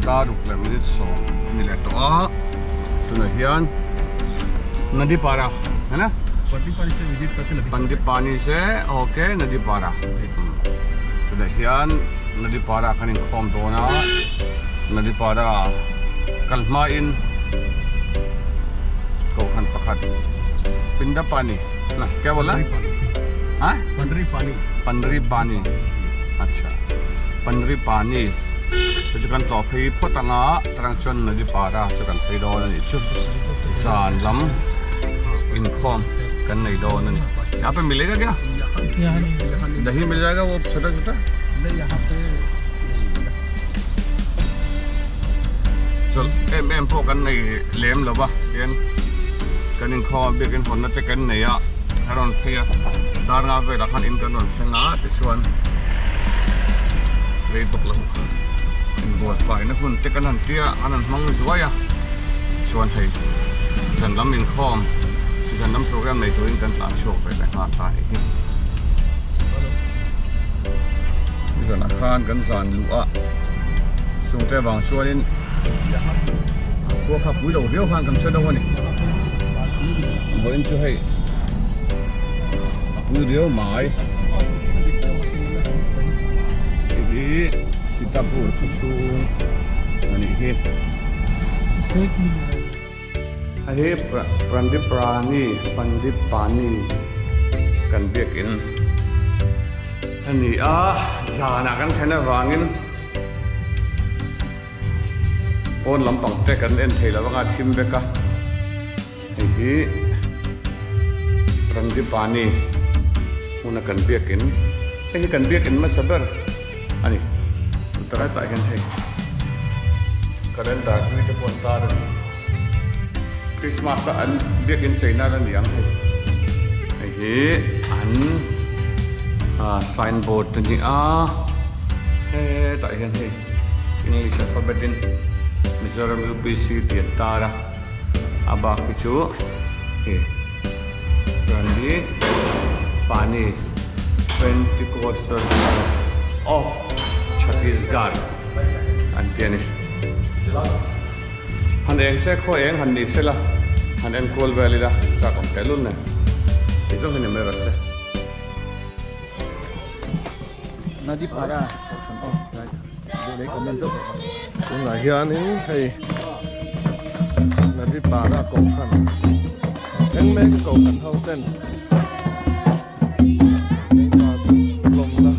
Dar ruk leh minute sawm a ni leh tawh a, tunah hian Nadipara hai na? Pandipani se ok Nadipara tunah hian Nadipara kan inkhawm dawn a, Nadipara kal hmain kohhran pakhat Pindapani na kya bola? Ha? Pandripani acha Pandripani. Chu chu kan tlawh phei phawt ang a tarang chuan nadi para chu kan phei dawn a nih chu zan lam inkhawm kan nei dawn a ni yahan pe milega kya dahi mil jayega wo chota chota chawlh em em pawh kan nei lem lo va tian kan inkhawm a biakin hawnna te kan nei a a rawn phei a dar nga velah khan in kan rawn thleng a tichuan rei bawk lo inbual faina hun te kan han tia an han hmang zuai a chuan hei zan lam inkhawm zan lam program nei turin kan tlan chhuak ve leh nghal ta hei hi zanah khan kan zan luh a chungte vang chuanin khua kha pui lo viau khan kan hre deuh a ni vawiin chu hei a pui riau mai. Hei hi Sitapur khaw chhung a nih hi. Hei hi Prandiprani Pandipani kan biakin a ni a, zanah kan thlen avangin pawn lampang te kan en thei lo anga thim vek a. Hei hi Rangipani hmuna kan biakin hei hi kan biakin hmasa ber a ni Uttarakhand ah hian hei calendar hlui te pawh an tar a ni Christmas a an biakin chei nan a ni ang hei hei hi an sign board a ni a hetah hian hei English alphabet in Mizoram UPC tih an tar a. A bak hi chu hei chuan hi pani Pentecostal Church of Chhattisgarh an ti a ni. Han eng se khaw eng han ni sela han enkual vel ila chak awm tehlul nen tih zawng hi ni mai rawh se. Tunah hianin hei Nadipara kohhran thleng mek a kohhran ho ten keimah chu lawmna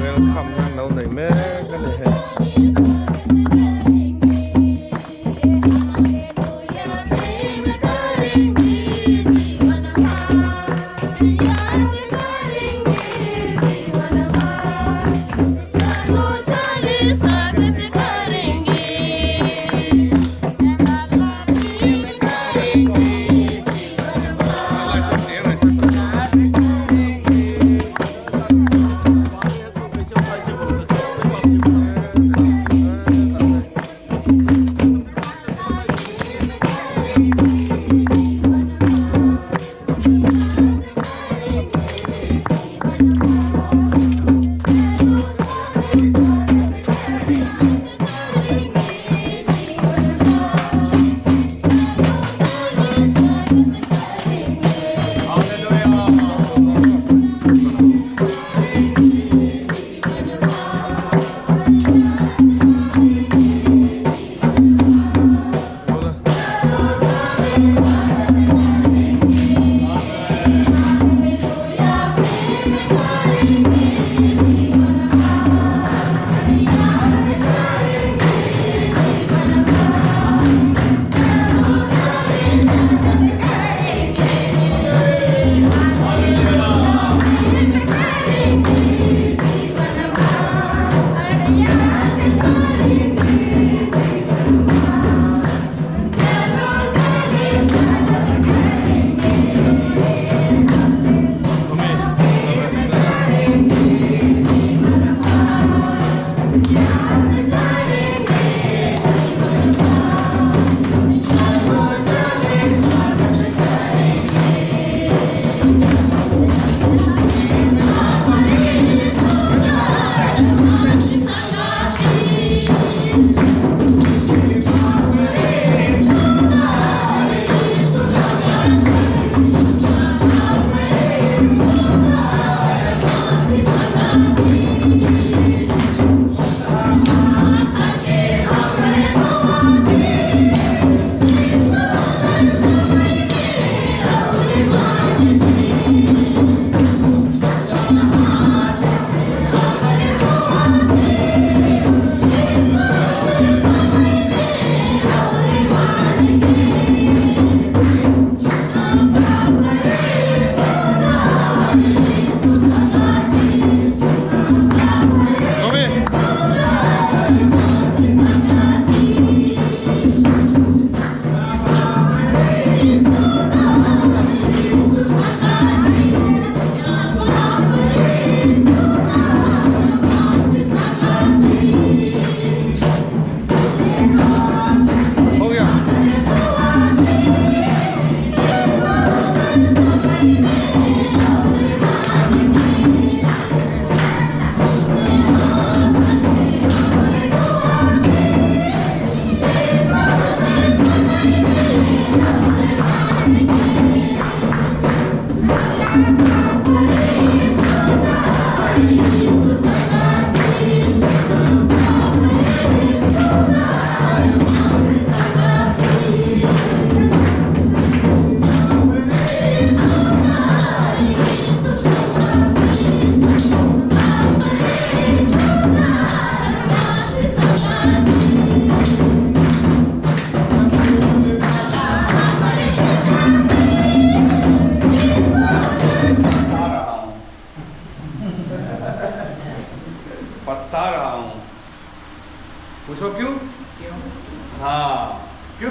welcome na an lo nei mek a ni hei.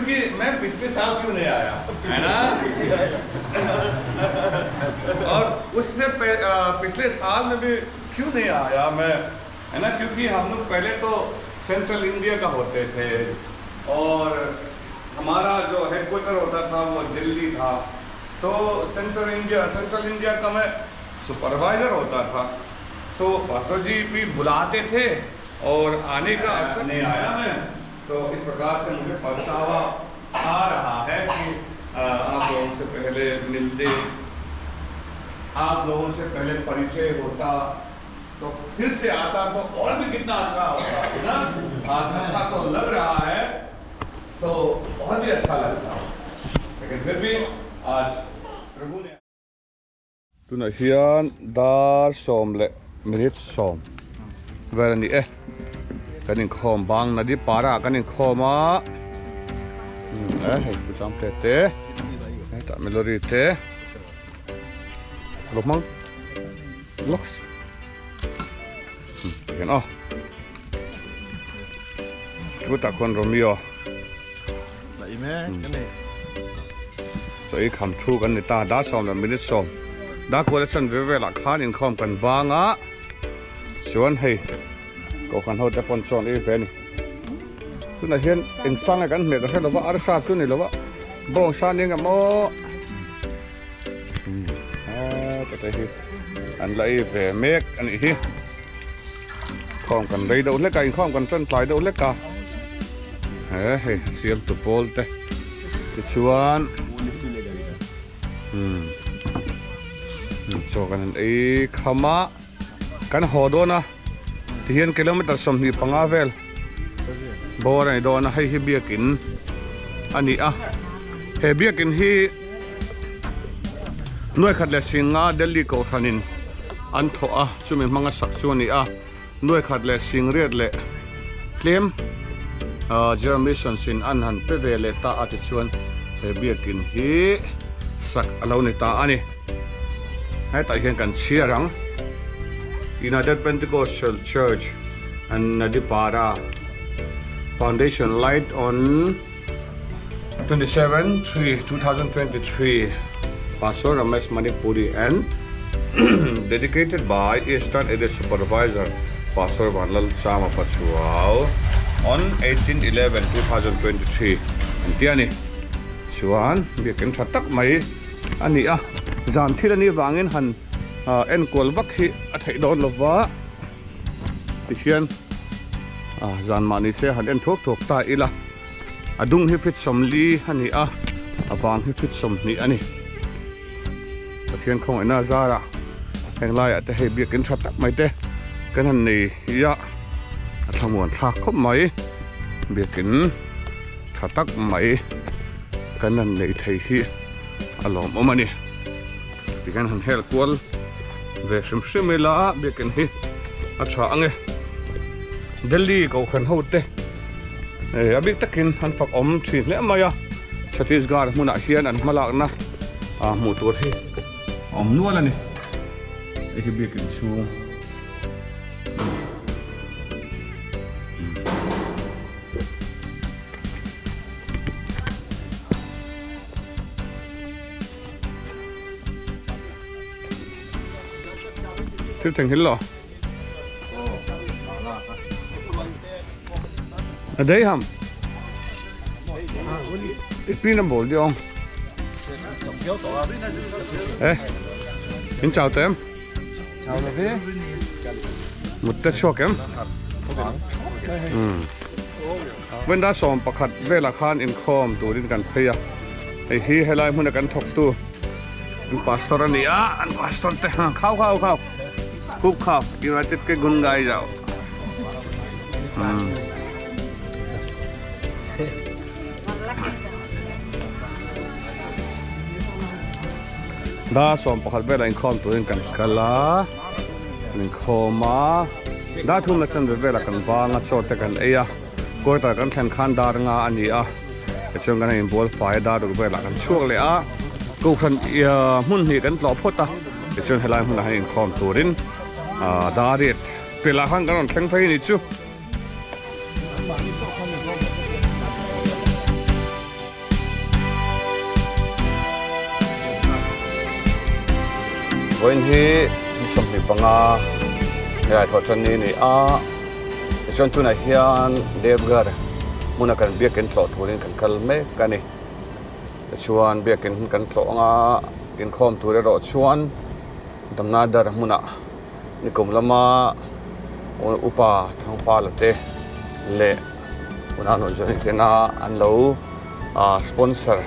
क्योंकि मैं पिछले साल क्यों नहीं आया है ना और उससे पिछले साल में भी क्यों नहीं आया मैं है ना क्योंकि हम लोग पहले तो सेंट्रल इंडिया का होते थे और हमारा जो हेडक्वार्टर होता था वो दिल्ली था तो central India central India का मैं सुपरवाइज़र होता था तो पास्टर जी भी बुलाते थे और आने का अवसर नहीं आया मैं तो इस प्रकार से मुझे पछतावा आ रहा है कि आप लोगों से पहले मिलते आप लोगों से पहले परिचय होता तो फिर से आता तो और भी कितना अच्छा होता है ना आज अच्छा तो लग रहा है तो बहुत ही अच्छा लगता लेकिन फिर भी आज प्रभु ने Tunah hian dar sawm leh minute sawm vel a ni e. Kan inkhawm bang nadi parah kan inkhawm a e hei pu chang ple te hetah melody te lo hmang lawk hian aw chutah khuan Romeo Chaw i kham thu kan ni ta dar 10 leh minute 10 dar kual a chan ve velah khan inkhawm kan bang a chuan hei kohhran ho te pawn chuan ei ve a ni tunah hian eng sang nge kan hmeh ka hre lova arsa chu ni lova bawng sa nia ngam aw heta te hi an la ei ve mek a nih hi. Khawm kan rei deuh hlek a, inkhawm kan tan tlai deuh hlek a. He hei siam tu pawl te tichuan umm chaw kan han ei kham a, kan haw dawn a tihian kilometer 25 vel bawr a ni dawn a, hei hi biakin a ni a, he biakin hi. Nuai khat leh singa Delhi kohhranin an thawh a, chumi hmanga sak chu a ni a. Nuai khat leh singriat leh tlem General Missions in an han pe ve leh ta a tichuan he biakin hi sak a lo ni ta a ni. Hetah hian kan chhiar ang United Pentecostal Church and Nadipara Foundation Light on 27 3 2023 Pastor Ramesh Manipuri and dedicated by Eastern Area Supervisor Pastor Vanlal Chama Pachuau on 18 11 2023 an ti a ni chuan biakin tha tak mai a ni a zan thil a nih vangin han enkual vak hi a theih dawn lova tihian zan mahni se han en thuak thuak ta ila. A dung hi fit 40 a ni a, a vang hi fit 20 a ni. Pathian khawngaihna a zar a, heng laiah te hei biakin tha tak mai te kan han nei hi a, a thlamuan thlak khawp mai. Biakin tha tak mai kan han nei thei hi a lawmawm a ni. Tikhian han hel kual ve hrim hrim ila biakin hi a tha ang e. Delhi kohhran ho te eh a bik takin an fak awm thin hle mai a Chhattisgarh hmunah hian an hmalakna ah hmuh tur hi a awm nual a ni hei hi biakin chhung. Thil thleng hil lo. A dei ham. Ipi na bol diong. Eh. In chào tem. Chào là ve. Mut te chuak em. Hmm. Venda som pakhat vela khan inkhawm turin kan phei a. Hei hi helai hmuna kan thawk tu an pastor a ni a, an pastor te khau khau khau khup khau United ke gun gai zau. Hmm. Da 11 vela inkhawm turin kan kal a, kan inkhawm a, da thum la chanve vela kan vang a, chaw te kan ei a. Quarter kan thlen khan dar nga a ni a, tichuan kan inbual fai a dar ruk velah kan chhuak leh a, kohhran hmun hnih kan tlawh phawt a, tichuan helai hmunah hian inkhawm turin dar riat pelah khan kan rawn thleng phei a ni chu. Vawiin hi ni 25 helai thawhṭan ni a ni a, tichuan tunah hian Devgarh hmuna kan biakin tlawh turin kan kal mek a ni. Tichuan biakin hun kan tlawh anga inkhawm tur erawh chuan Damnadar hmunah nikum lama upa Thangfala te leh Unau Johnny-tena an lo sponsor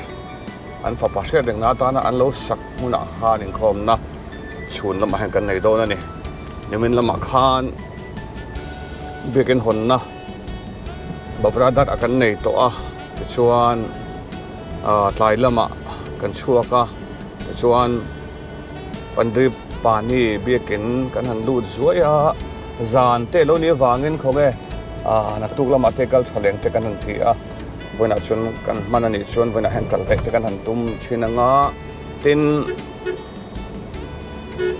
an fapa hriat rengna atana an lo sak hmunah khan inkhawmna chhun lamah hian kan nei dawn a ni. Nimin lamah khan biakin hawnna Bavra dar a kan nei tawh a tichuan tlai lamah kan chhuak a tichuan Pandri Pani biakin kan han lut zuai a zan te lo nih avangin khawnge naktuk lamah te kal tha leng te kan han ti a. Vawiinah chuan kan hman a nih chuan vawiinah hian kal leh te kan han tum thin ang a, tin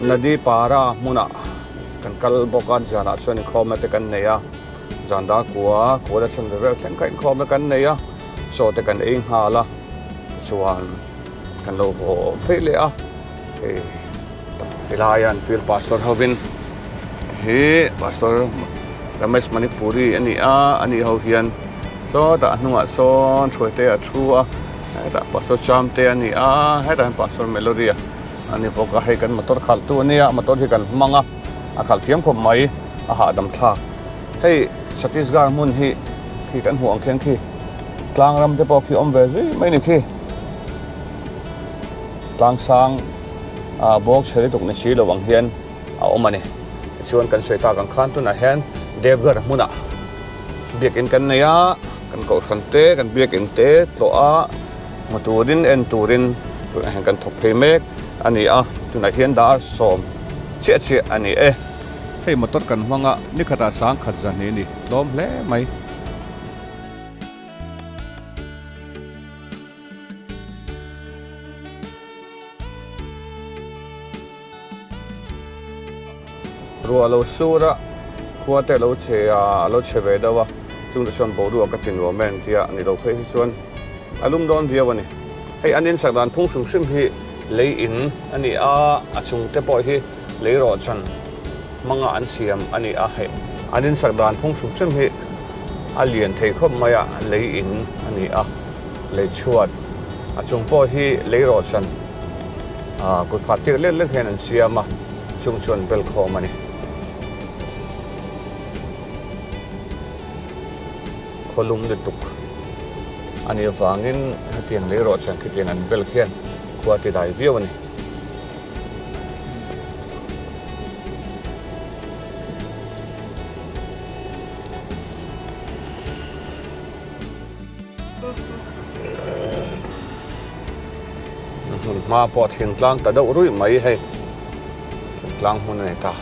Nadi para hmunah kan kal bawk a, zanah chuan inkhawmna te kan nei a, zan dar kua kua la chhan ve vel thleng kha inkhawmna kan nei a, chaw te kan ei nghal a, tichuan kan lo haw phei leh a, hei tilai an field pastor hovin hi pastor Ramesh Manipuri a ni a, a ni ho hian. Sawtah a hnungah sawn Hruaite a thu a, hetah Pastor Chamte a ni a, hetah hian Pastor Melody a ni bawk a, hei kan motor khalhtu a nia, motor hi kan hmang a, a khalh thiam khawp mai, a hahdam thlak. Hei Chhattisgarh hmun hi khi kan hmuh ang khian khi tlang ram te pawh khi awm ve zui mai a ni khi. Tlang sang ah bawk chhe lutuk ni si lo ang hian a awm a ni. Tichuan kan sawi tak ang khan tunah hian Devgarh hmunah. Biakinn kan nei a, kan kohhran te, kan biakinn te tlawh a, hmu turin, en turin tunah hian kan thawk phei mek a ni a, tunah hian dar sawm chiah chiah a ni e. Hei motor kan hmang a, ni khatah sangkhat zahnih a ni, tlawm hle mai. Ruah lo sur a, khua te a lo che a, a lo che ve deuh a, chung te chuan boruak a ti nuam em tia ni lo phei hi chuan a lum dawn viau a ni. Hei an insak dan phung hrim hrim hi lei in a ni a, a chung te pawh hi lei rawhchan hmanga an siam a ni a, hei an insak dan phung hrim hrim hi a lian thei khawp mai a, lei in a ni a, lei chhuat a chung pawh hi lei rawhchan ah kut phah tir lek lek hian an siam a chung chuan bel khawm a ni. Khawlum lutuk a nih avangin hetiang lei rawhchan khitiang an bel khian khua ti dai viau a ni. Hmun hma pawh thingtlang ta deuh ruih mai hei thingtlang hmun a ni ta.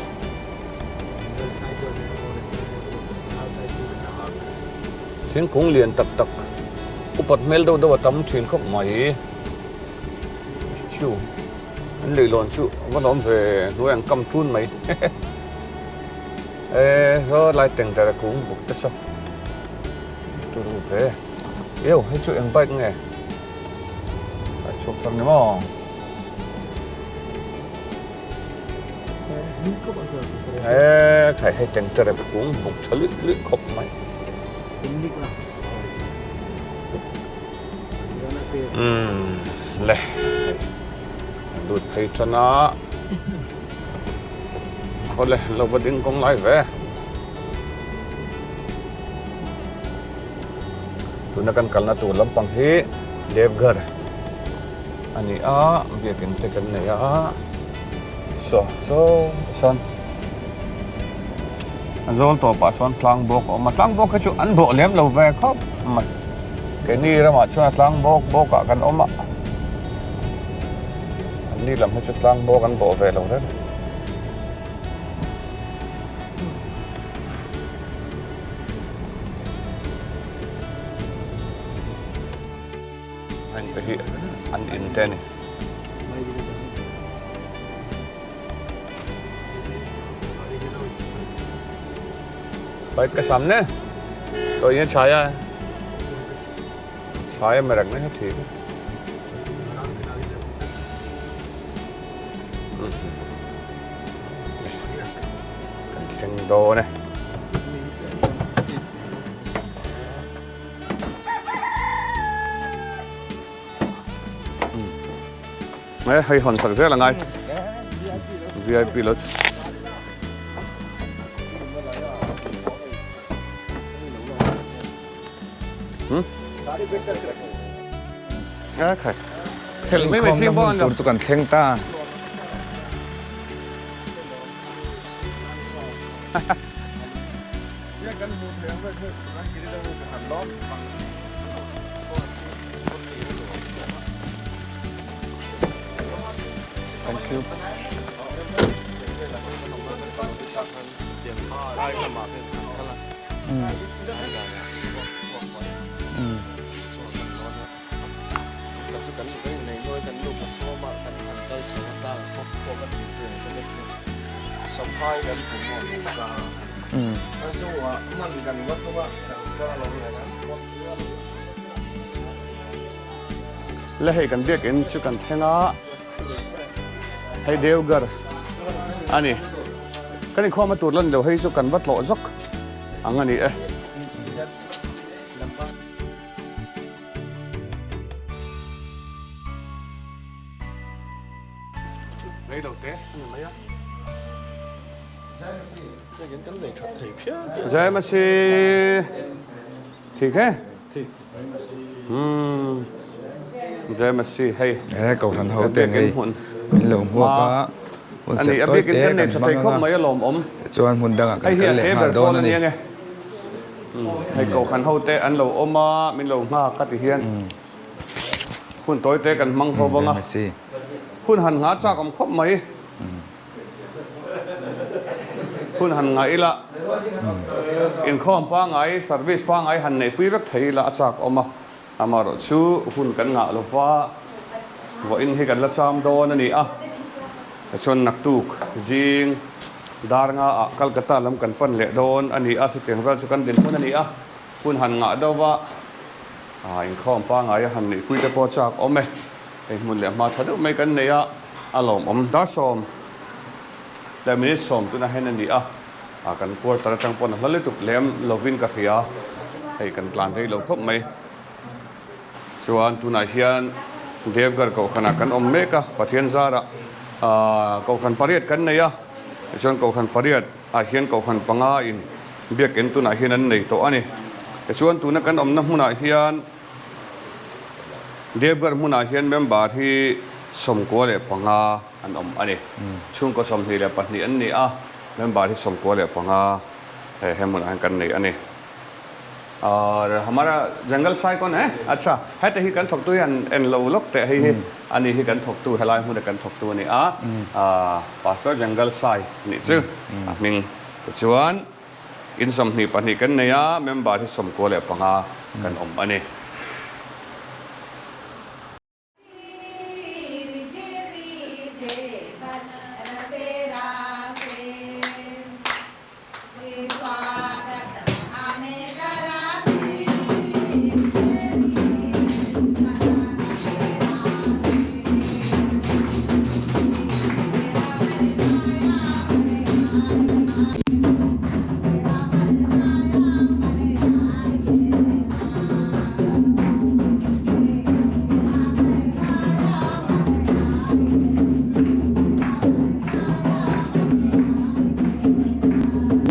Thingkung lian tak tak upat hmel deuh deuh a tam thin khawp mai. Chu an leihlawn chu a va lawm ve hnuai ang kam tun mai e saw lai tengter a kung buk te saw turu ve eo hei chu eng bike nge a chhuak thar ni maw e khai hei tengter a kung buk tha luih luih khawp mai. Umm le an lut phei tan a awle lo va ding kawng lai ve tuna kan kalna tur lampang hi Devgarh a ni a biakin te kan nei a saw saw sawn A zawl tawpah sawn tlang bawk a awm a, tlang bawk hi chu an bawh lem lo ve khawp mai. Keini ramah chuan a tlang bawk bawkah kan awm a, anni lam hi chu tlang bawk an bawh ve lo reng. Heng te hi an in te a ni. Bike के सामने तो ये छाया है छाया में रखने है ठीक है। thleng dawn e. Hei hei hawn sak zel angai VIP lo Hmm? Khai. Thel mai mai sing bon tur chu kan thleng ta. Thank you. Le hei kan biakinn chu kan thleng a, hei Deoghar a ni. Kan inkhawm a tur la ni lo hei chu kan va tlawh zawk ang a ni e. Rei lo te a ni mai a. Jai Masih. Thik he? Thik. Hmm. Jai Masih hei. He kohhran ho te ngei min lo hmuak a. Hun Ani sep a tawi bikin te kan nei kan tha thei hmang khawp anga. mai a lawm awm. Chuan hmun dangah Hei kan hi kal a leh te nghal ber dawn pawl a a ni. ni ange. Hei kohhran ho te an lo awm a, min lo nghak a ti hian hun tawi te kan hmang ho vang a. Jai Masih. Hun han ngah chak awm khawp mai. Hun han ngaih ila, inkhawm pangngai, service pangngai han neihpui vek thei ila a chak awm a, amaherawh chu hun kan ngah lova vawiin hi kan la cham dawn a ni a, tichuan naktuk zing dar nga ah Calcutta lam kan pan leh dawn a ni a, chutiang vel chu kan dinhmun a ni a, hun han ngah deuh va inkhawm pangngai a han neihpui te pawh a chak awm e. Hei hmun leh hma tha deuh mai kan nei a, a lawmawm dar 10 leh minute 10 tunah hian a ni a, ah kan quarter atang pawn a hla lutuk lem lovin ka hria, hei kan tlan rei lo khawp mai. Chuan tunah hian Devgarh kohhranah kan awm mek a, Pathian zarah ah kohhran pariat kan nei a, tichuan kohhran pariat ah hian kohhran panga in biakinn tunah hian an nei tawh a ni. Tichuan tuna kan awmna hmunah hian. Devgarh hmunah hian member hi 95 an awm a ni. Chhungkaw 22 an ni a, member hi 95 he hmunah hian kan nei a ni. Aur hamara jungle sai kawn eh? Acha, heta hi kan thawktu hi an en lo lawk teh hei hi a ni hi kan thawktu helai hmuna kan thawktu a ni a, Pastor Jungle Sai nih chu a hming tichuan. In 22 kan nei a, member hi 95 kan awm a ni.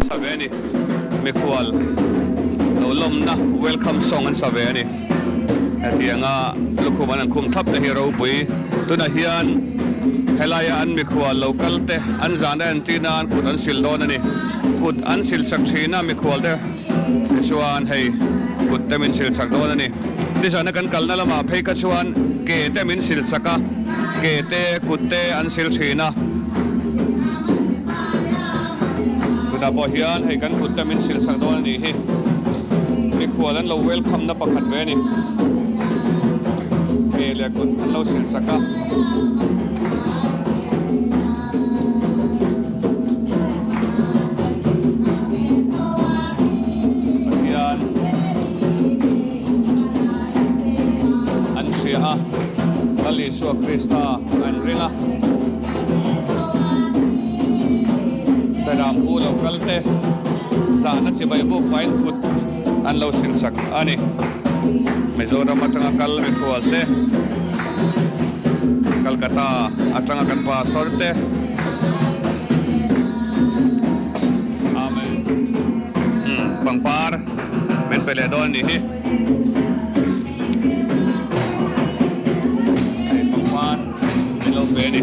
Sa ve a ni. Mikhual lo lawmna welcome song an sa ve a ni. Hetianga lukhum an an khum thlap te hi ropui. Tunah hian helaia an mikhual lo kal te an zan a entir nan kut an sil dawn a ni. Kut an sil sak thin a mikhual te tichuan hei kut te min sil sak dawn a ni. Nizana kan kalna lamah phei kha chuan ke te min sil sak a, ke te kut te an sil thin a. Tunah pawh hian hei kan kut te min sil sak dawn a nih hi. Mikhual an lo welcome na pakhat ve a ni. Ke leh kut an lo sil sak a. Hian an hria a, Lal Isua Krista an ring a. Berampu lo kal te zahna chibai buk pahin kut an lo silsak a ni. Mizoram atanga kal mikhual te, Calcutta atanga kan pastor te, Amen. Umm pangpar min pe leh dawn a nih hi. Hei pangpar min lo pe a ni.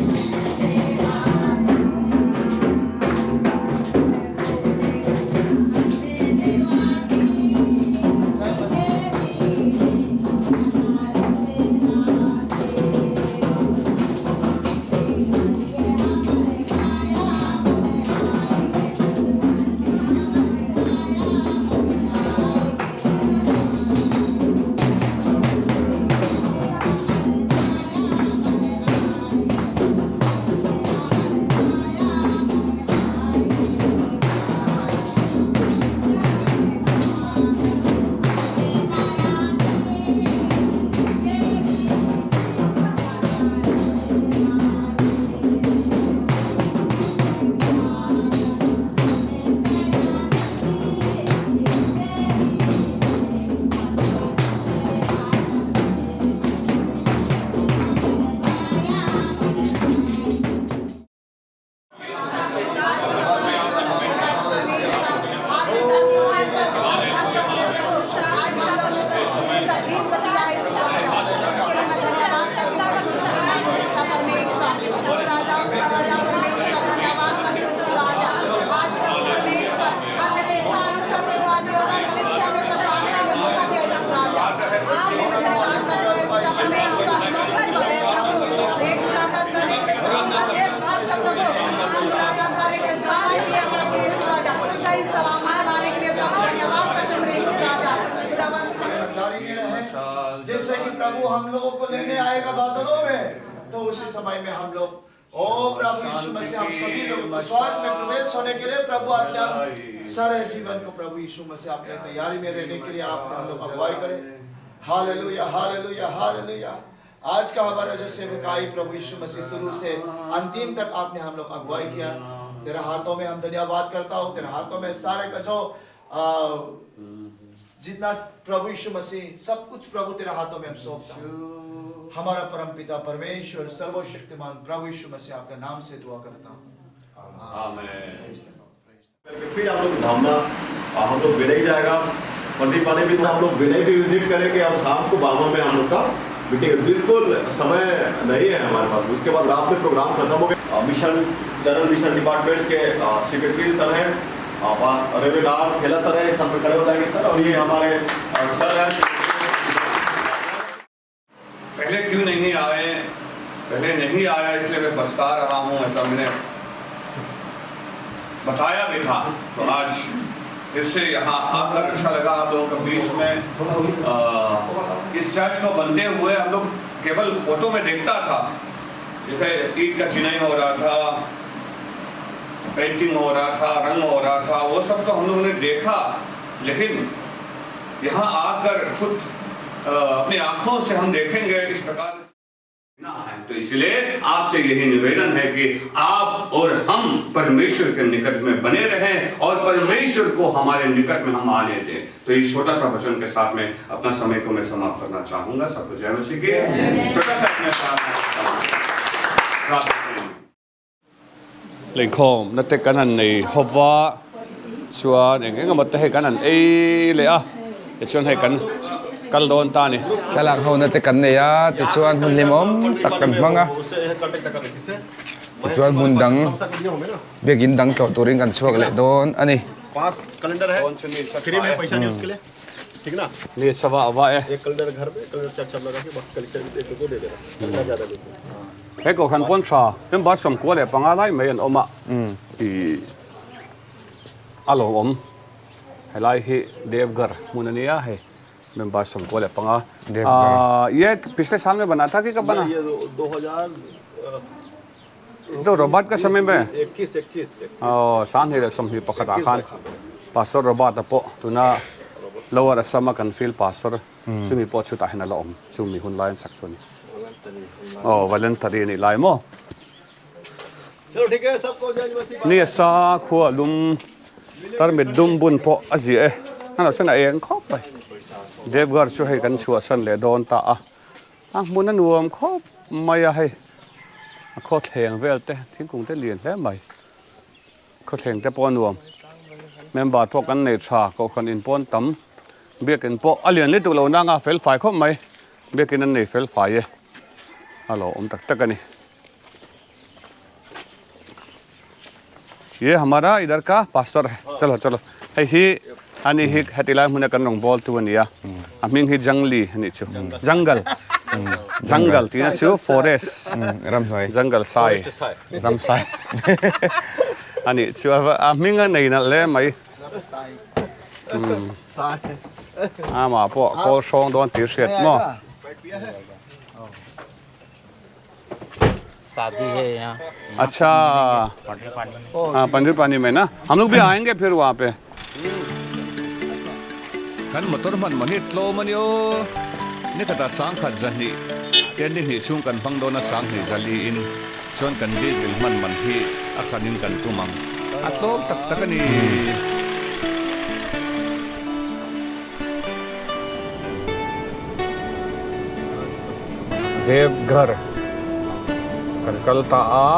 जैसे कि प्रभु हम लोगों को लेने आएगा बादलों में तो उसी समय में हम लोग ओ प्रभु यीशु मसीह हम सभी लोगों को स्वर्ग में प्रवेश होने के लिए प्रभु अपने सारे जीवन को प्रभु यीशु मसीह अपने तैयारी में रहने के लिए आप हम लोग अगुवाई करें hallelujah hallelujah hallelujah आज का हमारा जो सेवकाई प्रभु यीशु मसीह शुरू से अंतिम तक आपने हम लोग अगुवाई किया तेरे हाथों में हम धन्यवाद करता हूँ तेरे हाथों में सारे का जो जितना प्रभु यीशु मसीह सब कुछ प्रभु तेरे हाथों में हम सौंपता हूँ हमारा परम पिता परमेश्वर सर्वशक्तिमान प्रभु यीशु मसीह आपका नाम से दुआ करता हूँ Amen. फिर हम लोग धामना हम लोग विनय जाएगा पंडित पानी भी तो हम लोग विनय भी विजिट करेंगे और शाम को बाबा में हम लोग का मीटिंग बिल्कुल समय नहीं है हमारे पास उसके बाद रात में प्रोग्राम खत्म हो गया mission general mission department के सेक्रेटरी सर हैं रेवेंड are खेला सर है इस पर खड़े हो जाएंगे सर और ये हमारे सर हैं पहले क्यों नहीं आए पहले नहीं आया इसलिए मैं पछता रहा हूँ ऐसा मैंने बताया भी था तो आज फिर से यहाँ आकर अच्छा लगा आप लोगों के बीच में आ, इस चर्च को बनते हुए हम लोग केवल फोटो में देखता था जैसे ईट का चिनाई हो रहा था पेंटिंग हो रहा था रंग हो रहा था वो सब तो हम लोगों ने देखा लेकिन यहाँ आकर खुद अपनी आंखों से हम देखेंगे इस प्रकार ना है तो इसलिए आपसे यही निवेदन है कि आप और हम परमेश्वर के निकट में बने रहें और परमेश्वर को हमारे निकट में हम आने दें तो इस छोटा सा वचन के साथ में अपना समय को मैं समाप्त करना चाहूंगा सबको जय मसीह की छोटा सा अपने प्रार्थना करेंगे Lengkhawm na te kan han nei hawva chuan eng eng emaw te hei kan han ei leh a tichuan hei kan kal dawn ta a ni. Thlalak ho na te kan nei a tichuan hun hlimawm tak kan hmang a tichuan hmun dang biakin dang tlawh turin kan chhuak leh dawn a ni. Ni sava a va e. He kohhran pawn tha member 95 lai mai an awm a, ih a lawmawm helai hi Devgarh hmun a nia hei member 95 ah ye pichhle saal mein bana tha ki kab bana to Robert ka samay mein aw 2021 ah khan Pastor Robert a pawh tuna Lower Assam a kan field pastor Chumi pawh chutah hian a la awm, chumi hun lai an sak chu a ni. Aw, voluntary a nih lai maw? Ni a sa khua lum tarmit dum bun pawh a ziah e a lo chuan a eng khawp mai Devgarh chu hei kan chhuahsan leh dawn ta a a hmun a nuam khawp mai a hei a khawthleng vel te thingkung te lian hle mai khawthleng te pawh a nuam member pawh kan nei tha kohhran in pawn tam biakin pawh a lian lutuk lo nanga fel fai khawp mai biakin an nei fel fai e a lo awm tak tak a ni. Ye hamara idhar ka pastor hai chalo chalo hei hi ani hi heti lai hmuna kan rawng bawl tu ania a hming hi jangli ani chu jungle jungle tina chu forest ramhnuai jungle sai ramsai ani chu a hming a nei nalh hle mai ama pawh kawl hrawng dawn tih hriat maw अच्छा हाँ पंद्रह पानी में ना हम लोग भी आएंगे फिर वहाँ पे kan motor hman man hi tlawm a ni aw ni khatah sangkhat zahnih ten ni hnih chhung kan hmang dawn a sanghnih zali in chuan kan diesel hman man hi a hran in kan tum ang a tlawm tak tak a ni. Devghar kan kal ta a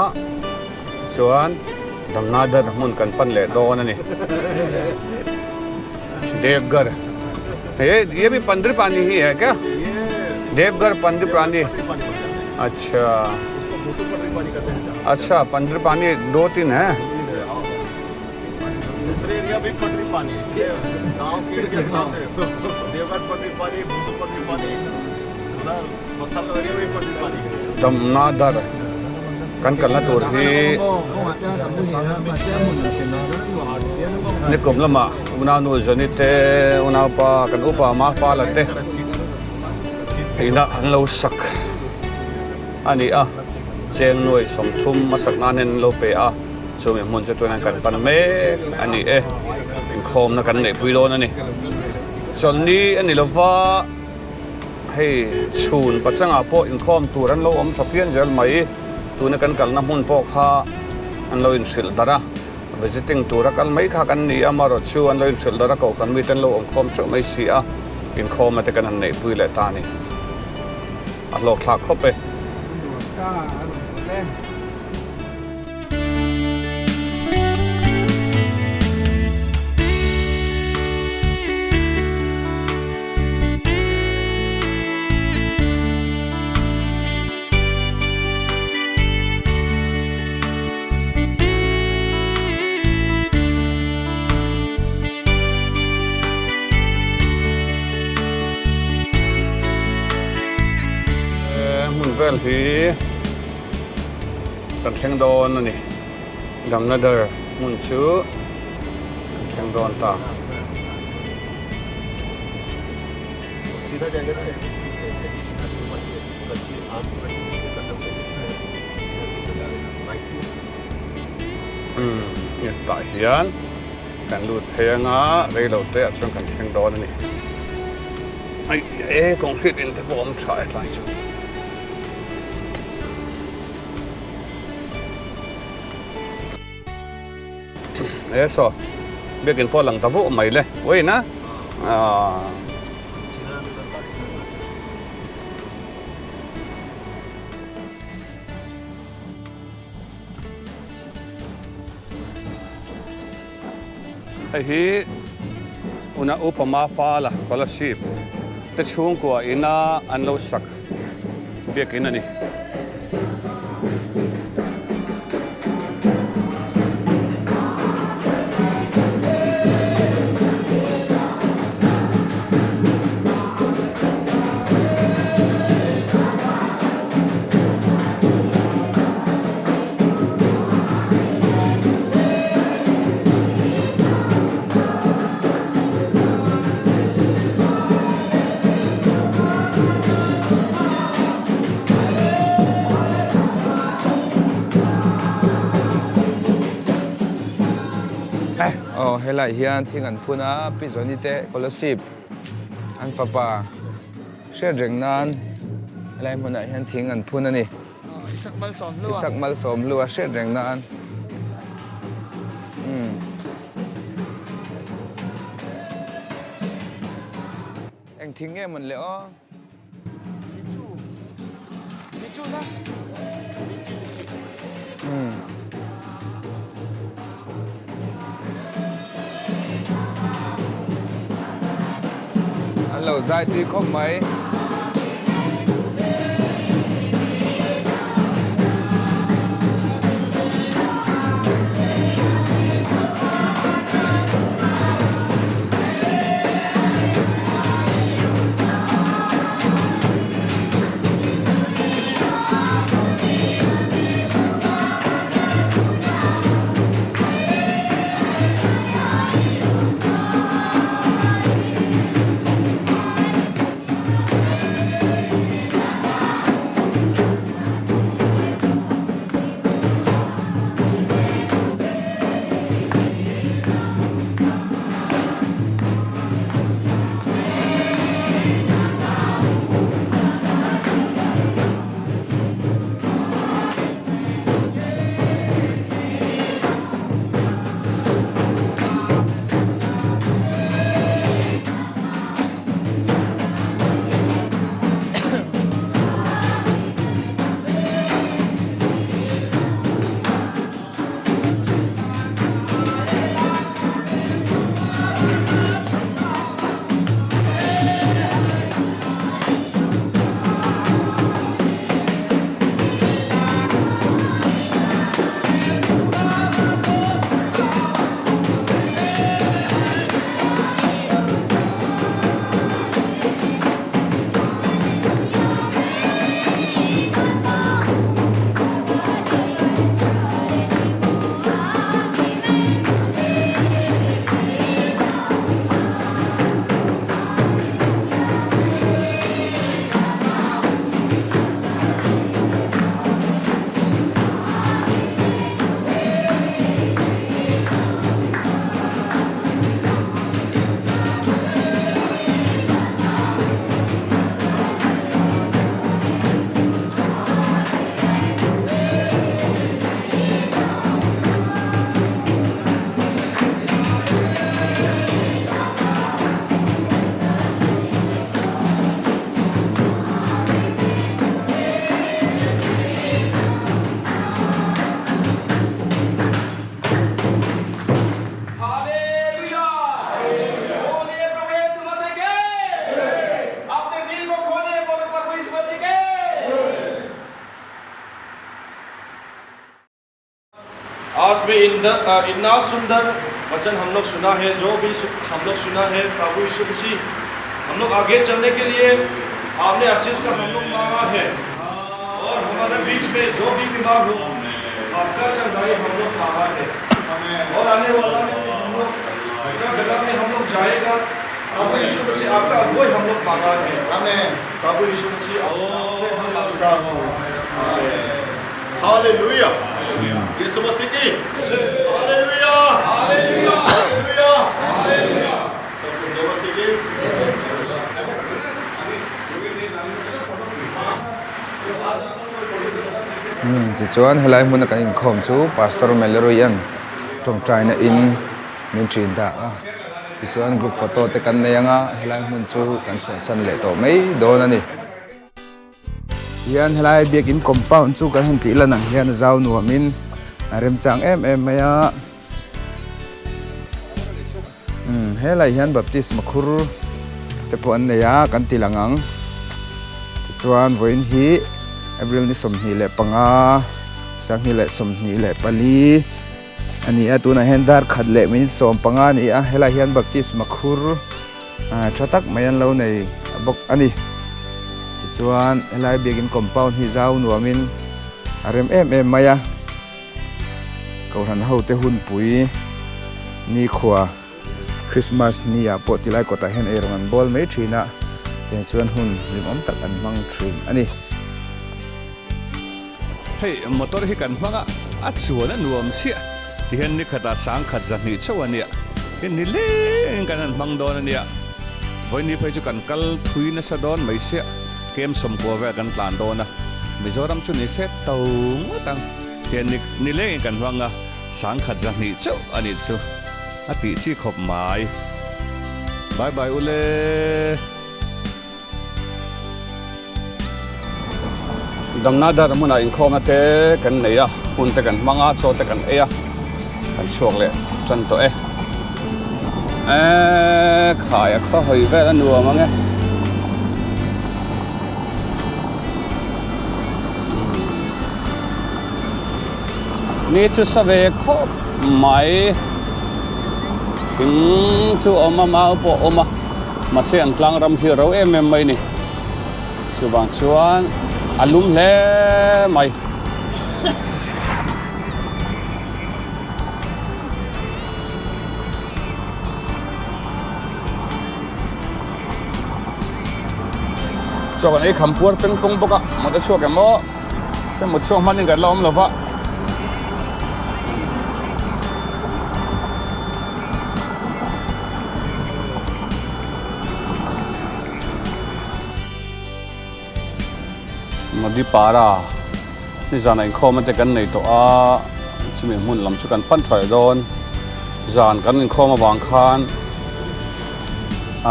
chuan Damnadar hmun kan pan leh dawn a ni Devghar he ye bhi Pandripani hi hai kya Devghar Pandripani अच्छा अच्छा पंद्रपानी दो तीन है दूसरे area भी पंद्रपानी गांव के एरिया देवघर पंद्रपानी भूसु पंद्रपानी उधर पत्थर एरिया भी पंद्रपानी Damnadar kan kalna tur hi nikum lamah unau Johnny te unaupa kan upa Mafala te inah an lo sak a ni a cheng nuai sawmthum a sak nan hian an lo pe a chumi hmun chu tunah kan pan mek a ni e inkhawmna kan neihpui dawn a ni chawlhni a ni lova hei chhun pachangah pawh inkhawm tur an lo awm tha phian zel mai tuna kan kalna hmun pawh kha an lo inhrilh darh a visiting tura kal mai kha kan ni a amaherawh chu an lo inhrilh darh a kohhran mite an lo awm khawm theuh mai si a inkhawmna te kan han neihpui leh ta a ni. A hlawk thlak khawp e. Hmun vel hi kan thleng dawn a ni. Damnadar hmun chu kan thleng dawn ta. Umm tah hian Kan lut phei anga rei lo te ah chuan kan thleng dawn a ni. Ai e concrete in te pawh awm tha e tlai chu. E saw biakin pawh lang ta vuh mai le uain a. Hei hi una upa Mafala scholarship te chhungkua ina an lo sak biakin a ni. Aw helai hian thing an phun a Pi Zawni te Kolasib an fapa hriat reng nan helai hmunah hian thing an phun a ni. Isak Malsawmhlua. Isak Malsawmhlua hriat reng nan. Umm. Eng thing nge mawn le aw? Lichu. Lichu na. Umm. An lo zai tui khawp mai. आज में इतना सुंदर वचन हम लोग सुना है जो भी हम लोग सुना है प्रभु यीशु मसीह हम लोग आगे चलने के लिए आपने आशीष का हम लोग मांगा है और हमारे बीच में जो भी बीमार हो आपका चंगाई हम लोग मांगा है और आने वाला में हम लोग जो जगह में हम लोग जाएगा प्रभु यीशु मसीह आपका अगुवाई हम लोग मांगा है प्रभु यीशु मसीह आपसे हम मांगता हूँ हालेलुया यीशु मसीह की hallelujah hallelujah hallelujah सबको जय मसीह की Umm tichuan helai hmuna kan inkhawm chu Pastor Meleruian tawngtaina in min ṭin ta a tichuan group photo te kan nei anga helai hmun chu kan chhuahsan leh tawh mai dawn a ni. Hian helai biakin compound chu kan han tih lan ang hian a zau nuamin a remchang em em mai a umm helai hian baptisma khur te pawh an nei a kan ti lang ang tichuan vawiin hi April ni 25 2024 a ni a tunah hian dar khat leh minute 15 a ni a helai hian baptisma khur ah tha tak mai an lo nei bawk a ni tichuan helai biakin compound hi zau nuamin a rem em em mai a kohhran ho te hunpui nikhua Christmas ni ah pawh tilai kawtah hian eirawng an bawl mai thin a tiang chuan hun hlimawm tak an hmang thin a ni. Hei motor hi kan hmang a, a chuan a nuam chiah tihian ni khatah sangkhat zahnih chauh a nia, hi ni leng kan han hmang dawn a nia, vawini phei chu kan kal thui nasa dawn mai chiah, kem sawmkua vel kan tlan dawn a. Mizoram chu ni se to ngawt ang. Tian ni nilengin kan hmang a, sangkhat 200 chauh a nih chu a tih chi khawp mai. Bye bye ule. Damna dar hmunah inkhawmna te kan nei a, hun te kan hmang a, chaw te kan ei a, kan chhuak leh tan tawh e. Eee khai a khaw hawi vel a nuam ang e. Ni chu sa ve khawp mai. Thing chu a awm a, mau pawh a awm a. Mahse an tlang ram hi a ro em em mai ni. Chuvang chuan a lum hle mai. Chaw kan ei kham puar peng pung bawk a, mut a chhuak em aw. Se mut chhuak hman in kan la awm lo va. Madipara nizan ah inkhawm ate kan nei tawh a chumi hmun lam chu kan pan tha leh dawn zan kan inkhawm avang khan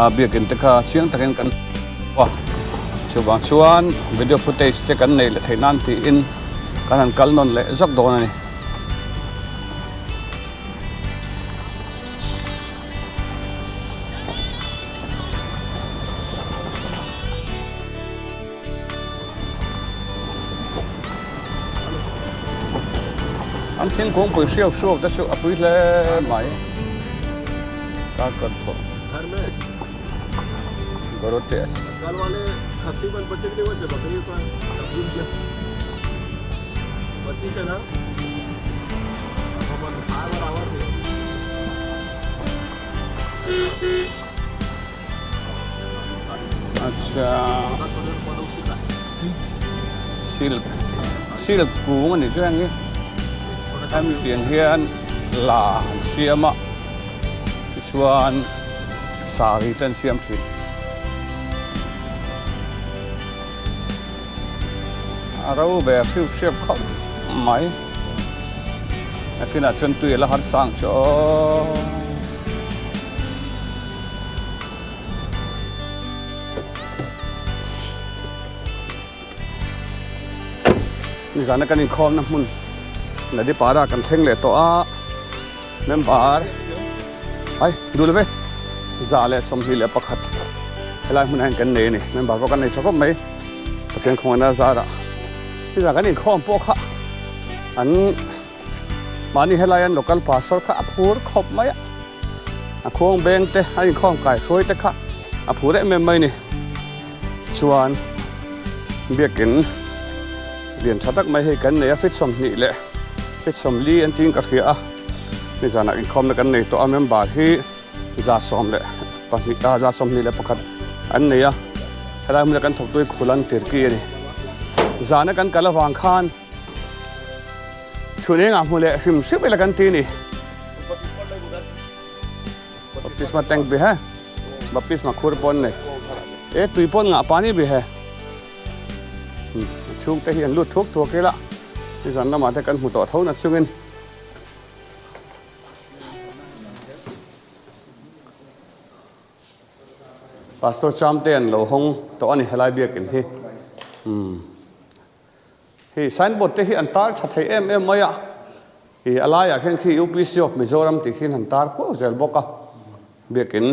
a biakin te kha chiang takin kan a chuvang chuan video footage te kan nei leh theih nan tiin kan han kal nawn leh zawk dawn a ni. An thingkung pui hriau hriau te chu a pui hle mai. Ka kar thawh. Gorotes. Acha silk silk kung a ni chu heng hi hemi pian hian la an siam a tichuan saree te an siam thin a ro ve hriu hriap khawp mai nakinah chuan tui a la har sang chu aw. Nizana kan inkhawmna hmun Nadipara kan thleng leh tawh a member ai duh love 121 helai hmunah hian kan nei a ni member pawh kan nei tha khawp mai Pathian khawngaihna zarah nizan kan inkhawm pawh kha an mahni helai an local pastor kha a phur khawp mai a. A khuang beng te a inkhawm kai hruai te kha a phur em em mai ni. Chuan biakin lian tha tak mai hei kan nei a feet 20 leh feet 40 an tiin ka hria a. Nizanah inkhawmna kan nei tawh a member hi 12 ah 21 an nei a. Helai hmuna kan thawktu hi Khulan Tirki a ni. Zana kan kal avang khan Chhun engah hmu leh hrim hrim ila kan ti ni. Baptisma tank bi he. Baptisma khur pawn nei. E tui pawn ngah pani bi he. A chhung te hi an lut thuak thuak ila. Ni zan lamah te kan hmu tawh tho na chungin. Pastor Chamte an lo hawng tawh a ni helai biakin hi. Umm. Hei signboard te hi an tar tha thei em em mai a, ih a laiah khian khi UPC of Mizoram tih khian han tar kuau zel bawk a, biakin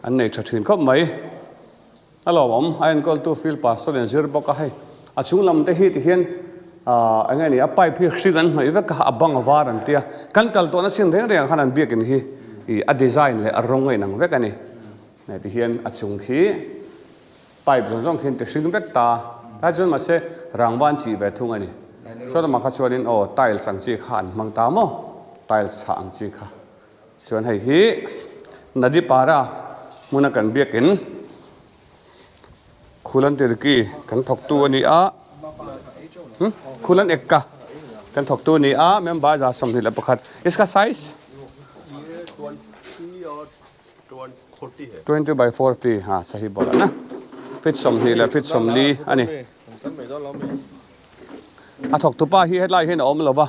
an nei tha thin khawp mai. A lawmawm a enkawltu field pastor in zir bawk a hei a chhung lam te hi ti hian ah eng nge ni a pipe hi hring an hnawih vek a a bang a var an tia kan kal tawhna chin reng reng ah khan an biakin hi ih a design leh a rawng a inang vek a ni. Hei ti hian a chung khi. Pipe zawng zawng khian ti hring vek ta. Tlai chuan mahse rangva an chih ve thung a ni. Saw lamah kha chuanin aw tiles ang chi kha an hmang ta maw? Tiles chhah ang chi kha. Chuan hei hi Nadipara hmuna kan biakin Khulan Tirki kan thawktu a ni a. Khulan Ekka kan thawktu a ni a. Member 21. Iska size? 20 by 40 ha sahi bola na feet 20 leh feet 40 a ni. A thawktupa hi hetlai hian a awm lo va,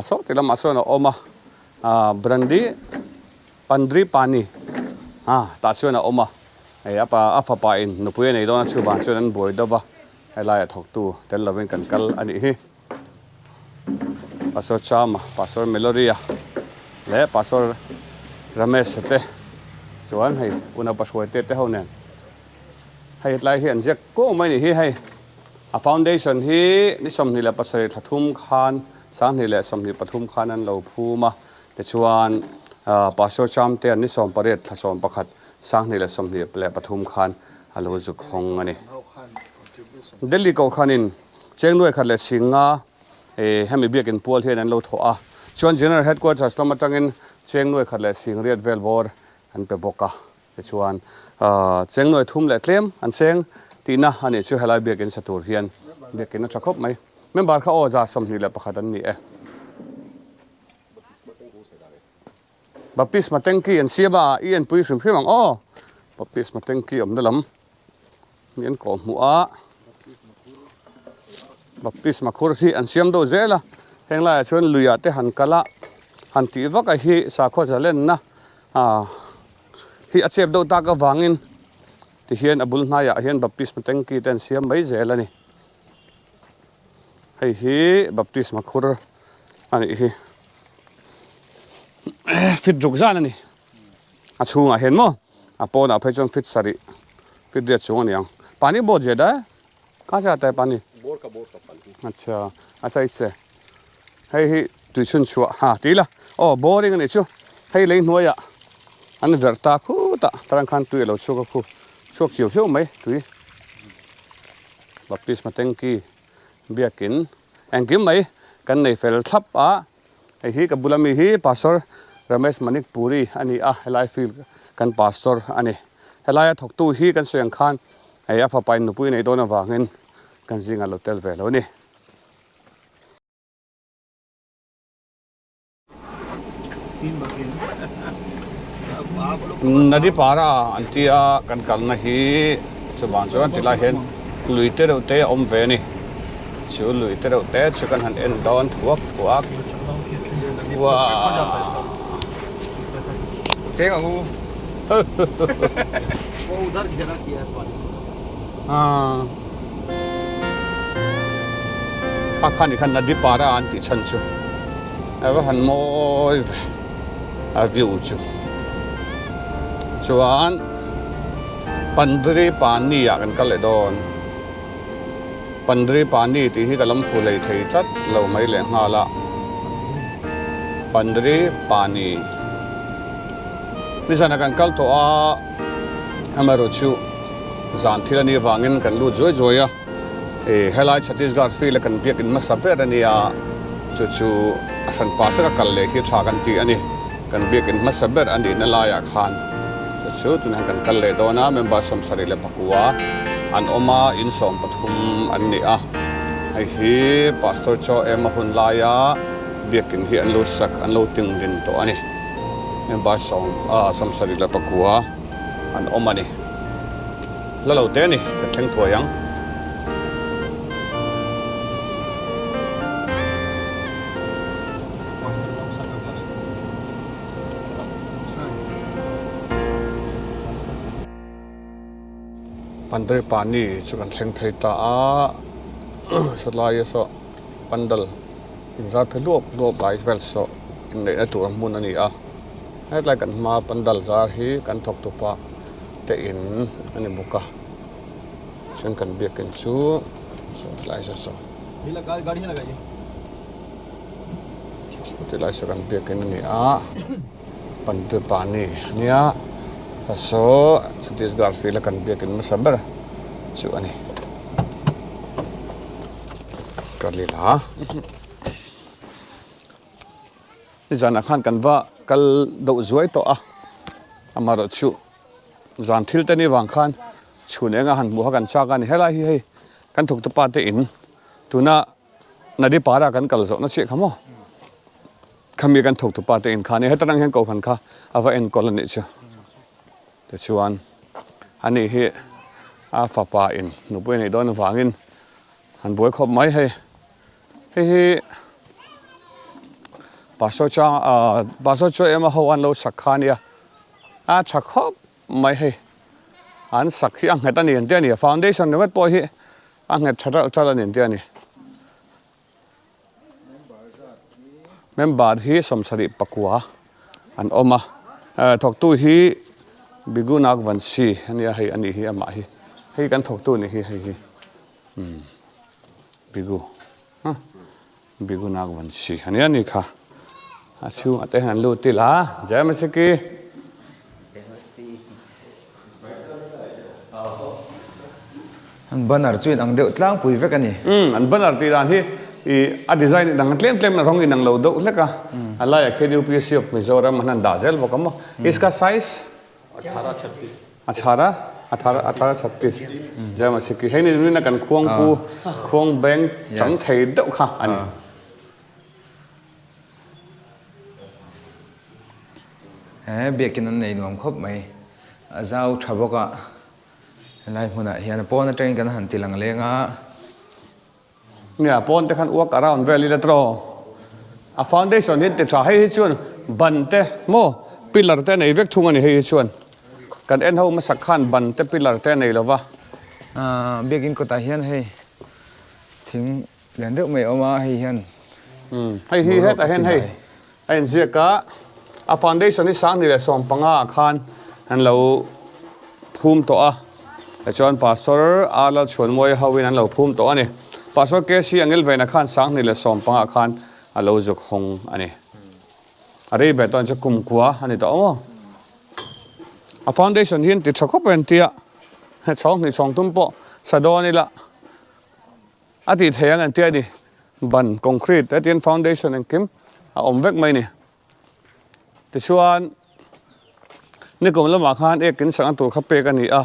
saw ti lamah sawn a awm a, Brandy Pandri Pani tah chuan a awm a, hei a pa a fapa in nupui a nei dawn a chuvang chuan an buai deuh va, helaiah thawktu tel lovin kan kal a nih hi. Pastor Chama, Pastor Meloria leh Pastor Ramesh te chuan hei unaupa hruaite te ho nen hei hetlai hi an ziak kuau mai a nih hi hei a foundation hi ni 27 thla thum khan 2023 khan an lo phum a tichuan Pastor Cham te an ni 18 thla 11 2023 khan a lo zuk hawng a ni. Delhi Kohhranin Cheng nuai khat leh sing nga hemi biakin pual hian an lo thawh a, chuan General Headquarters lam atangin cheng nuai khat leh sing riat vel bawr an pe bawk a, tichuan cheng nuai thum leh tlem an seng tihna a nih chu helai biakin sa tur hian biakin a tha khawp mai. Member kha aw 21 an ni e. Baptisma tanky an siam a, i enpui hrim hrim ang aw. Baptisma tanky awmna lam mi an kawh hmuh a, Baptisma khur hi an siam deuh zel a, heng laiah chuan luiah te han kal a, han tih vak a hi sakhaw zalenna ah hi a chep deuh tak avangin tihian a bul hnaiah hian Baptisma tanky te an siam mai zel a ni. Hei hi baptisma khur a nih hi fit ruk zan a ni a chhungah hian maw a pawnah phei chuan fit sarih fit riat chung a ni ang pani boat zet a ka se ata pani acha acha ise hei hi tui chhun chhuah ha ti ila aw boring a nih chu hei lei hnuaiah an verh ta khutah tarang khan tui a lo chhuak a khu chhuak hiau hiau mai tui. Baptisma tanky biakin engkim mai kan nei fel thlap a, hei hi ka bula mi hi Pastor Ramesh Manik Puri a ni a, helai field kan pastor a ni. Helaia thawktu hi kan sawi ang khan hei a fapa in nupui nei dawn avangin kan zingah lo tel ve lo a ni. Nadi para an tia kan kalna hi chuvang chuan tilai hian lui te reuh te a awm ve a ni chu lui te reuh te chu kan han en dawn thuak thuak uaaa Cheng ang u. Kha kha nih khan Nadi para an tih chhan chu a va han mawi ve a view chu chuan Pandri Pani ah kan kal leh dawn Pandri Pani tih hi ka lam fu lei thei tlat lo mai leh nghal a Pandri Pani nizan ah kan kal tawh a. Amaherawhchu zan thil a nih avangin kan lut zuai zuai a, ih helai Chhattisgarh field a kan biakin hmasa ber a nia, chu chu a hran pah taka kal leh khi tha kan ti a ni, kan biakin hmasa ber a nihna laiah khan chu chu tunah hian kan kal leh dawn a, member 74 an awm a, in 13 an ni a, hei hi Pastor Chaw Ema hun laia biakin hi an lo sak an lo ting din tawh a ni. Member 79 an awm a ni. La lo te a ni, kan thleng thuai ang. Pandal pani chu kan thleng phei ta a, sawtlai saw pandal inzar phe luap luap lai vel saw inneihna tur hmun a ni a, hetlai kan hma pandal zar hi kan thawk tupa te in a ni bawk a, chuan kan biakin chu sawtlai saw saw sawtlai saw kan biakin a ni a. Pandal pani a nia saw Chhattisgarh field a kan biakin hmasa ber chu a ni. Ka lila nizanah khan kan va kal deuh zuai tawh a amaherawh chu zan thil te ni vang khan chhun enga han hmuh kha kan chak a ni helai hi hei kan thawktu pa te in tuna Nadi para kan kal zawhna chiah kha maw. Khami kan thawktu pa te inkhan a ni. Heta tang hian kohhran kha a va enkawl a nih chu. Tichuan ani hi a fapa in nupui a neih dawn avangin An buai khawp mai hei. Hei hi Pastor chang ah Pastor chu ema ho an lo sak kha ania a tha khawp mai hei. An sak hi a nghet a ni an ti a ni foundation ringawt pawh hi a nghet tha reuh tlat a ni an ti a ni. Member hi 74 an awm a thawktu hi Bigunak Vansi a nia hei a nih hi amah hi hei kan thawktu a nih hi hei hi umm Bigu ha Bigunak Vansi a nia ni kha a chhungah te hian an lut ila Jai Masiki. An banner chu inang deuh tlangpui vek a ni. Umm, an banner tih dan hi ih a design inang tlem tlem in rawng inang lo deuh hlek a. A laiah khian UPSC of Mizoram an han dah zel bawk a maw. Iska size? Athara chhattis. Athara? Athara athara chhattis. Zema sikhi. Hei ni nuna kan khuang pu khuang beng chang thei deuh kha a ni. He biakin an nei nuam khawp mai. A zau tha bawk a. Helai hmunah hian a pawn atangin kan han ti lang leng a. Nia pawn te khan walk around vel ila tawh. A foundation hi ti tha hei hi chuan ban te maw pillar te a nei vek thung a ni hei hi chuan kan en ho hmasak khan ban te pillar te a nei lo va. Aaa biakin kawtah hian hei thing lian deuh mai a awm a hei hian Umm hei hi hetah hian hei a inziak a, a foundation hi 2015 ah khan an lo phum tawh a, tichuan Pastor R Lalchhuanmawia ho in an lo phum tawh a ni. Pastor KC Angilvena khan 2015 ah khan a lo zuk hawng a ni. A rei ber tawh chu kumkua a ni tawh maw? A foundation hi an ti tha khawp a entia, chhawng hnih chhawng tum pawh sa dawn ila. A tih theih ang entir a ni. Ban, concrete te tin foundation engkim a awm vek mai a ni. Tichuan nikum lamah khan ekin sak na tur kha pek a ni a,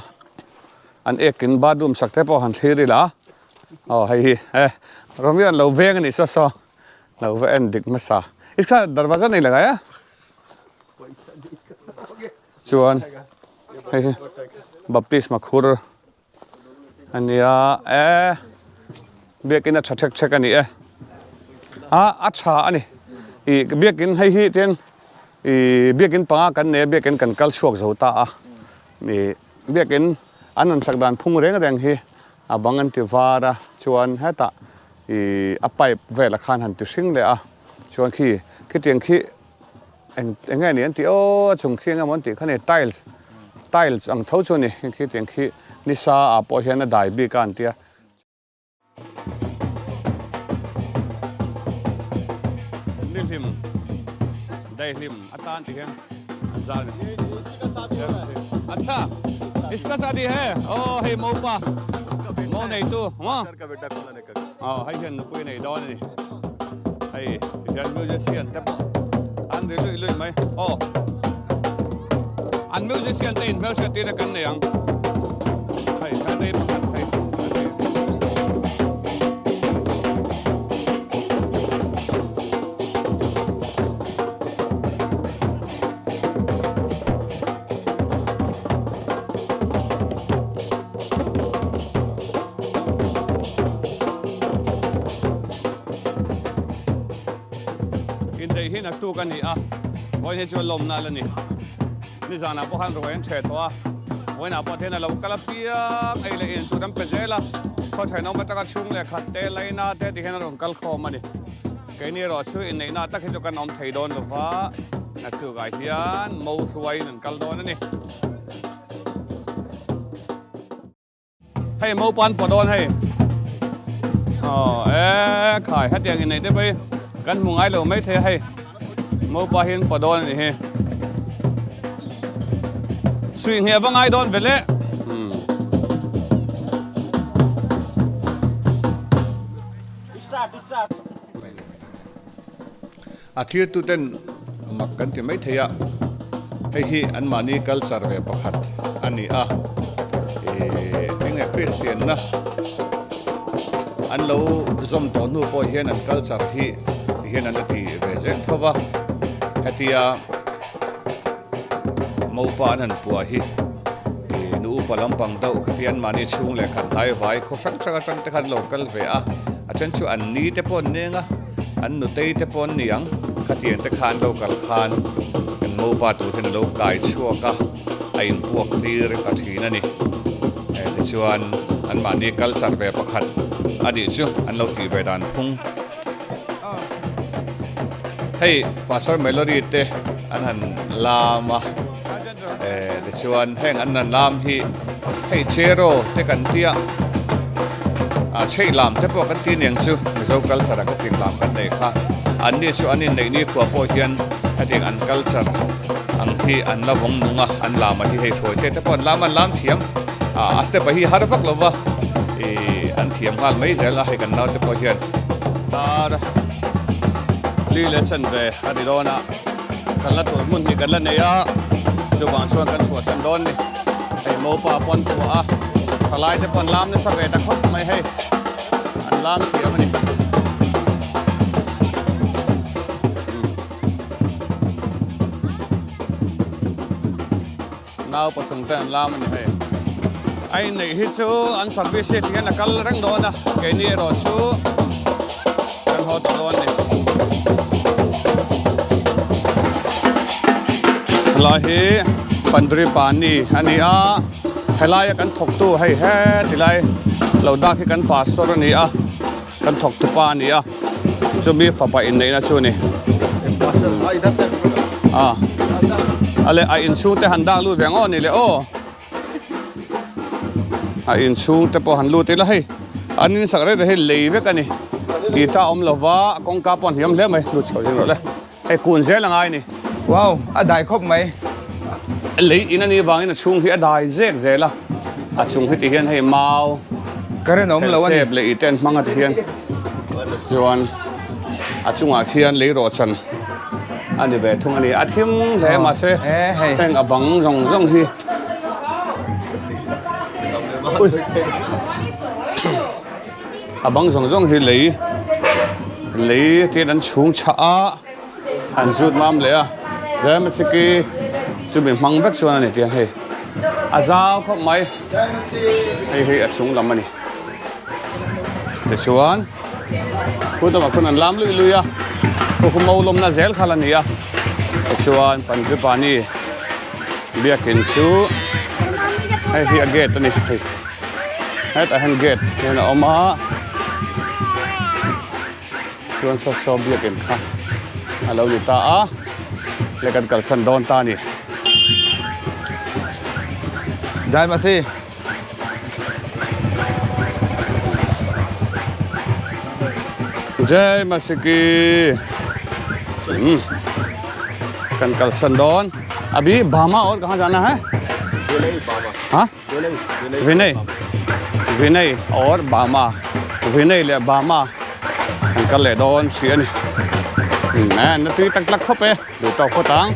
an ekin bathroom sak te pawh han thlir ila aw hei hi e Romeo an lo veng a nih saw saw lo va en dik hmasa. Iska darwaza nei la ngai a? Chuan hei hi baptisma khur. A nia e biakin a tha thek thek a ni e a a tha a ni ih biakin hei hi tin ih biakin panga kan nei a biakin kan kal chhuak zo ta a ih biakin an rawn sak dan phung reng reng hi a bang an ti var a chuan hetah ih a pipe velah khan han ti hring leh a chuan khi khitiang khi Eng eng nge ni an tih aw a chung khi eng emaw an tih kha ni tiles tiles ang tho chu a ni heng khi tiang khi nisa ah pawh hian a dai bik a an tia. Nihlim daihlim atan tih hian an zar a ni. Acha iska shadi hai aw hei mopa mo neitu maw. Aw hei hian nupui nei dawn a ni hei tihian musician te pawh an ri luih luih mai aw an musician te in hmelhriat tir a kan nei ang hei hei pakhat hei. Indeih hi naktuk a ni a, vawiin hi chu a lawmna la ni. Nizanah pawh khan ruai an ṭheh tawh a, vawiinah pawh thian a lo kal apiang ei leh in tur an pe zel a, khaw ṭhenawm atanga chhung leh khat te, laina te ti hian a rawn kal khawm a ni. Keini erawh chu inneihna tak hi chu kan awm thei dawn lo va, naktukah hian mo hruaiin an kal dawn a ni. Hei mopan pawh dawn hei aw e khai hetiang in nei te pawh hi kan hmu ngai lo mai thei a hei mopa hi an pawh dawn a nih hi suih ngheh va ngai dawn ve le A thirtuten mak kan ti mai thei a, hei hi anmahni culture ve pakhat a ni a, ih enge Kristianna an lo zawm tawh hnu pawh hian an culture hi tihian an la ti ve zel tho va, hetia mopa an han puah hi ih. Nu upa lampang deuh kha hian mahni chhung leh khat hnai vai khaw hrang hrang atang te khan lo kal ve a, a then chu an ni te pawh an neng a, an nutei te pawh an ni ang, khatiang te kha an lo kal khan kan mopa tur hian a lo kai chhuak a, a inpuak tir ta thin a ni. Tichuan anmahni culture ve pakhat a nih chu an lo tih ve dan phung. Hei Pastor Melody te an han lam a. Tichuan heng an han lam hi hei chero te kan tia a chheih lam te pawh kan ti niang chu Mizo culture ah ka ting lam kan nei kha an ni chu an inneih ni khua pawh hian hetiang an culture ang hi an la vawng nung a an lam a hi hei hruai te te pawh an lam an lam thiam a step a hi har vak lo va ih an thiam nghal mai zel a hei kan naute pawh hian tar li leh chanve a ni dawn a. Kan la tur hmun hi kan la nei a, chuvang chuan kan chhuahsan dawn ni. Hei mopa pawn phuah a, thalai te pawh an lam nasa ve ta khawp mai hei, an lam thiam a ni. Nau pathum te an lam a ni hei. A inneih hi chu an service hi tihian a kal reng dawn a, keini erawh chu kan haw tawh dawn a ni. Helai hi Pandri Pani a ni a, helaia kan thawktu hei heti lai lo dak hi kan pastor a ni a, kan thawktu pa a ni a, chumi fapa inneihna chu a ni. A le a inchhung te han dak lut ve ang aw ni le aw. A inchhung te pawh han lut ila hei an in sak reng reng hi lei vek a ni tih ta awm lova kawngka pawh a hniam hle mai lut chho zing rawh le hei kun zel a ngai a ni. Wow a dai khawp mai. Lei in a nih vangin a chhung hi a dai zek zel a a chung hi ti hian hei mau Current a awm lo a ni. Helsep leh ite an hmang a ti hian chuan a chungah khian lei rawhchan a ni ve thung a ni a thim hle mahse heng a bang zawng zawng hi a bang zawng zawng hi lei lei te an chhung chhah a an zut mam leh a zem a chiki chumi hmang vek chuan a ni tiang hei a zau khawp mai hei hi a chung lam a ni tichuan Khutamah khuan an lam luih luih a, khu khu mo lawmna zel kha la ni a, tichuan Panjupani biakin chu hei hi a gate a ni hei hetah hian gate hian a awm a chuan saw saw biakin kha a lo ni ta a le kan kalsan dawn ta a ni. Jai Masih. Jai Masiki kan kalsan dawn abhi Bama aur kahan jana hai ha Vinay Vinay aur Bama Vinay leh Bama kan kal leh dawn si ani na tui tak tak khawp e duh tawk phawt ang.